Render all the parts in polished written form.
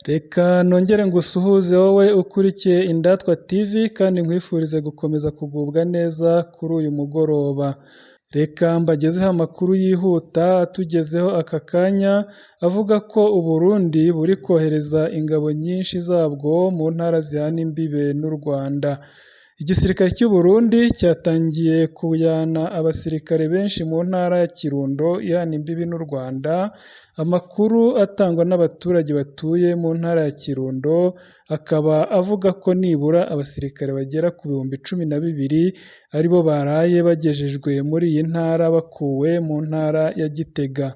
Reka nongere ngusuhuze wowe ukurikiye Indatwa TV kandi nkwifurize gukomeza kugubwa neza kuri uyu mugoroba. Reka mbagezeho amakuru yihuta atugezeho aka kanya, avuga ko u Burundi buri kohereza ingabo nyinshi zabwo mu ntara zihana imbibe n'u Rwanda. Igisirikare cy'u Burundi cyatangiye kujyana abasirikare benshi mu ntara ya Kirundo ihana imbibi n'u Rwanda, amakuru atangwa n'abaturage batuye mu ntara ya Kirundo akaba avuga ko nibura abasirikare bagera ku 12,000 aribo baraye bagejejwe muri iyi ntara bakuwe mu ntara ya Gitega.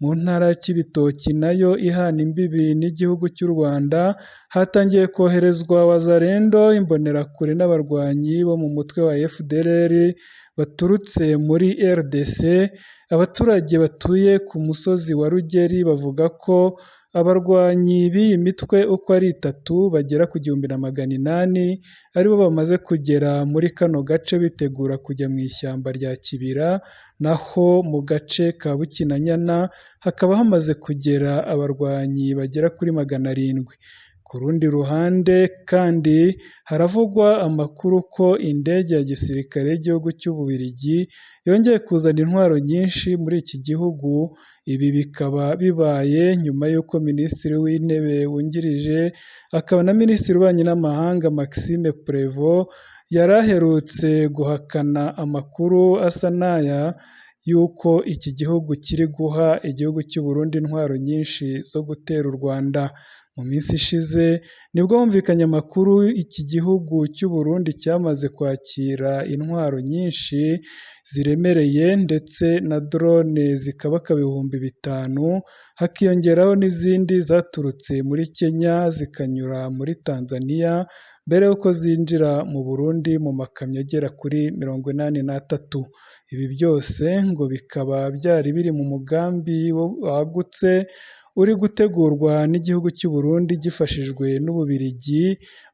Mu ntara ya Cibitoki nayo ihana imbibi n'igihugu cy'u Rwanda, hatangiye koherezwa Wazalendo, Imbonerakure n'abarwanyi bo mu mutwe wa FDLR baturutse muri RDC. Abaturage batuye ku musozi wa Rugeri bavuga ko abarwanyi b'iyi mitwe uko ari itatu bagera ku 1800 aribo bamaze kugera muri kano gace bitegura kujya mu ishyamba rya Kibira, naho mu gace ka Bukinanyana hakaba hamaze kugera abarwanyi bagera kuri 700. Ku rundi ruhande kandi haravugwa amakuru ko indege ya gisirikare y'igihugu cy'Ububiligi yongeye kuzana intwaro nyinshi muri iki gihugu, ibi bikaba bibaye nyuma y'uko Minisitiri w'Intebe wungirije akaba na Minisitiri w'Ububanyi n'Amahanga Maxime Prévost yari aherutse guhakana amakuru asa n'aya y'uko iki gihugu kiri guha igihugu cy'u Burundi intwaro nyinshi zo gutera u Rwanda. Mu minsi ishize nibwo humvikanye amakuru iki gihugu cy'u Burundi cyamaze kwakira intwaro nyinshi ziremereye ndetse na drone zikabakaba 5000, hakiyongeraho n'izindi zaturutse muri Kenya zikanyura muri Tanzania mbere y'uko zinjira mu Burundi mu makamyo agera kuri 83. Ibi byose ngo bikaba byari biri mu mugambi wagutse uri gutegurwa n'igihugu cy'u Burundi gifashijwe n'Ububiligi,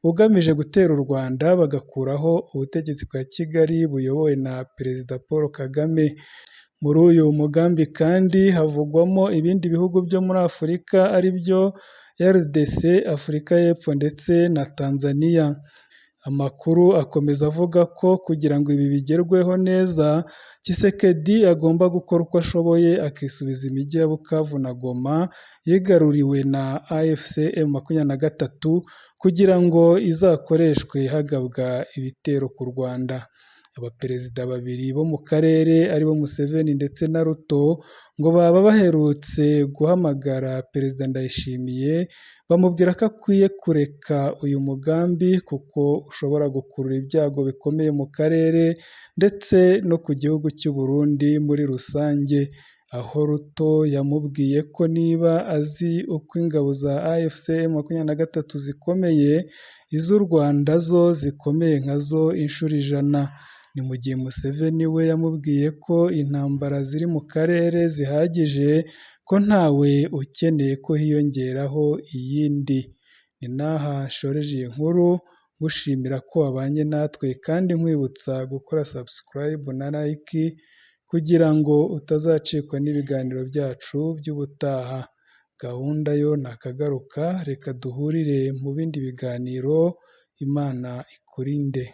ugamije gutera u Rwanda bagakuraho ubutegetsi bwa Kigali buyobowe na Perezida Paul Kagame. Muri uyu mugambi kandi havugwamo ibindi bihugu byo muri Afurika ari byo RDC, Afurika y'Epfo ndetse na Tanzania. Amakuru akomeza avuga ko kugira ngo ibi bigerweho neza, Tshisekedi agomba gukora uko ashoboye akisubiza imijyi ya Bukavu na Goma yigaruriwe na AFC M23 kugira ngo izakoreshwe hagabwa ibitero ku Rwanda. Abaperezida babiri bo mu karere aribo Museveni ndetse na Ruto ngo baba baherutse guhamagara Perezida Ndayishimiye bamubwira ko akwiye kureka uyu mugambi kuko ushobora gukurura ibyago bikomeye mu karere ndetse no ku gihugu cy'u Burundi muri rusange, aho Ruto yamubwiye ko niba azi uko ingabo za AFC M23 zikomeye, iz'u Rwanda zo zikomeye nkazo inshuro 100. Ni mu gihe Museveni we yamubwiye ko intambara ziri mu karere zihagije, ko ntawe ukeneye ko hiyongeraho iyindi. Ni n'aha nshoreje iyi nkuru, ngushimira ko wabanye natwe kandi nkwibutsa gukora subscribe na like kugira ngo utazacikwa n'ibiganiro byacu by'ubutaha. Gahunda yo nakagaruka, reka duhurire mu bindi biganiro, Imana ikurinde.